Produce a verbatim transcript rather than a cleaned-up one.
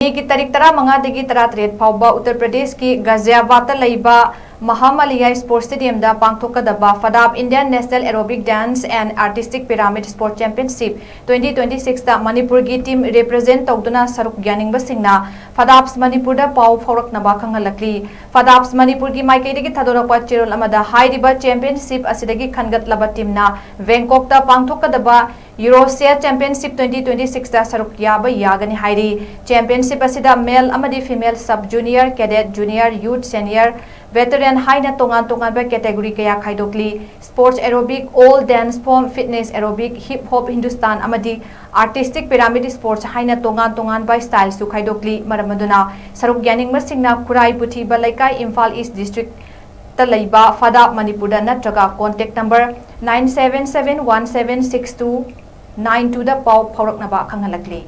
ꯃꯦꯒꯤ ꯇꯥꯔꯤꯛ ꯇꯔꯥꯃꯉꯥꯗꯒꯤ ꯇꯔꯥꯇꯔꯦꯠ ꯐꯥꯎꯕ ꯎꯠꯇꯔ ꯄ꯭ꯔꯗꯦꯁꯀꯤ ꯒꯥꯖꯤꯌꯥꯕꯥꯗꯇ ꯂꯩꯕ ꯃꯍꯥꯃꯂꯤꯌꯥ ꯁ꯭ꯄꯣꯔꯠꯁ ꯁ꯭ꯇꯦꯗꯤꯌꯝꯗ ꯄꯥꯡꯊꯣꯛꯀꯗꯕ ꯐꯗꯥꯞ Indian national aerobic dance and artistic pyramid sports championship twenty twenty ꯁꯤꯛꯁꯇ ꯃꯅꯤꯄꯨꯔꯒꯤ ꯇꯤꯝ ꯔꯤꯄ꯭ꯔꯖꯦꯟ ꯇꯧꯗꯨꯅ ꯁꯔꯨꯛ ꯌꯥꯅꯤꯡꯕꯁꯤꯡꯅ ꯐꯗꯥꯞꯁ ꯃꯅꯤꯄꯨꯔꯗ ꯄꯥꯎ ꯐꯥꯎꯔꯛꯅꯕ ꯈꯪꯍꯜꯂꯛꯂꯤ꯫ ꯐꯗꯥꯞꯁ ꯃꯅꯤꯄꯨꯔꯒꯤ ꯃꯥꯏꯀꯩꯗꯒꯤ ꯊꯥꯗꯣꯔꯛꯄ ꯆꯦꯔꯣꯜ ꯑꯃꯗ ꯍꯥꯏꯔꯤꯕ ꯆꯦꯝꯄꯤꯌꯟꯁꯤꯞ ꯑꯁꯤꯗꯒꯤ ꯈꯟꯒꯠꯂꯕ ꯇꯤꯝꯅ ꯕꯦꯡꯀꯣꯛꯇ ꯄꯥꯡꯊꯣꯛꯀꯗꯕ ꯌꯨꯔꯣꯁꯤꯌꯥ ꯆꯦꯝꯄꯤꯌꯟꯁꯤꯞ ꯇ꯭ꯋꯦꯟꯇꯤ ꯇ꯭ꯋꯦꯟꯇꯤ ꯁꯤꯛꯁꯇ ꯁꯔꯨꯛ ꯌꯥꯕ ꯌꯥꯒꯅꯤ ꯍꯥꯏꯔꯤ꯫ ꯆꯦꯝꯄꯤꯌꯟꯁꯤꯞ ꯑꯁꯤꯗ ꯃꯦꯜ ꯑꯃꯗꯤ female, sub junior, cadet, junior, youth, senior, veteran ꯍꯥꯏꯅ ꯇꯣꯉꯥꯟ ꯇꯣꯉꯥꯟꯕ ꯀꯦꯇꯦꯒꯣꯔꯤ ꯀꯌꯥ ꯈꯥꯏꯗꯣꯛꯂꯤ꯫ Sports aerobic, all dance form, fitness aerobic, hip hop, Hindustan ꯑꯃꯗꯤ ꯑꯥꯔꯇꯤꯁꯇꯤꯛ ꯄꯤꯔꯥꯃꯤꯗ ꯁ꯭ꯄꯣꯔꯠꯁ ꯍꯥꯏꯅ ꯇꯣꯉꯥꯟ ꯇꯣꯉꯥꯟꯕ ꯁ꯭ꯇꯥꯏꯜꯁꯨ ꯈꯥꯏꯗꯣꯛꯂꯤ꯫ ꯃꯔꯝ ꯑꯗꯨꯅ ꯁꯔꯨꯛ ꯌꯥꯅꯤꯡꯕꯁꯤꯡꯅ ꯈꯨꯔꯥꯏ ꯄꯨꯊꯤꯕ ꯂꯩꯀꯥꯏ, ꯏꯝꯐꯥꯜ ꯏꯁ ꯗꯤꯁꯇ꯭ꯔꯤꯛꯇ ꯂꯩꯕ ꯐꯗꯥꯞ ꯃꯅꯤꯄꯨꯔꯗ ꯅꯠꯇ꯭ꯔꯒ contact number nine seven seven one seven six two nine ꯇꯨꯗ ꯄꯥꯎ ꯐꯥꯎꯔꯛꯅꯕ ꯈꯪꯍꯜꯂꯛꯂꯤ꯫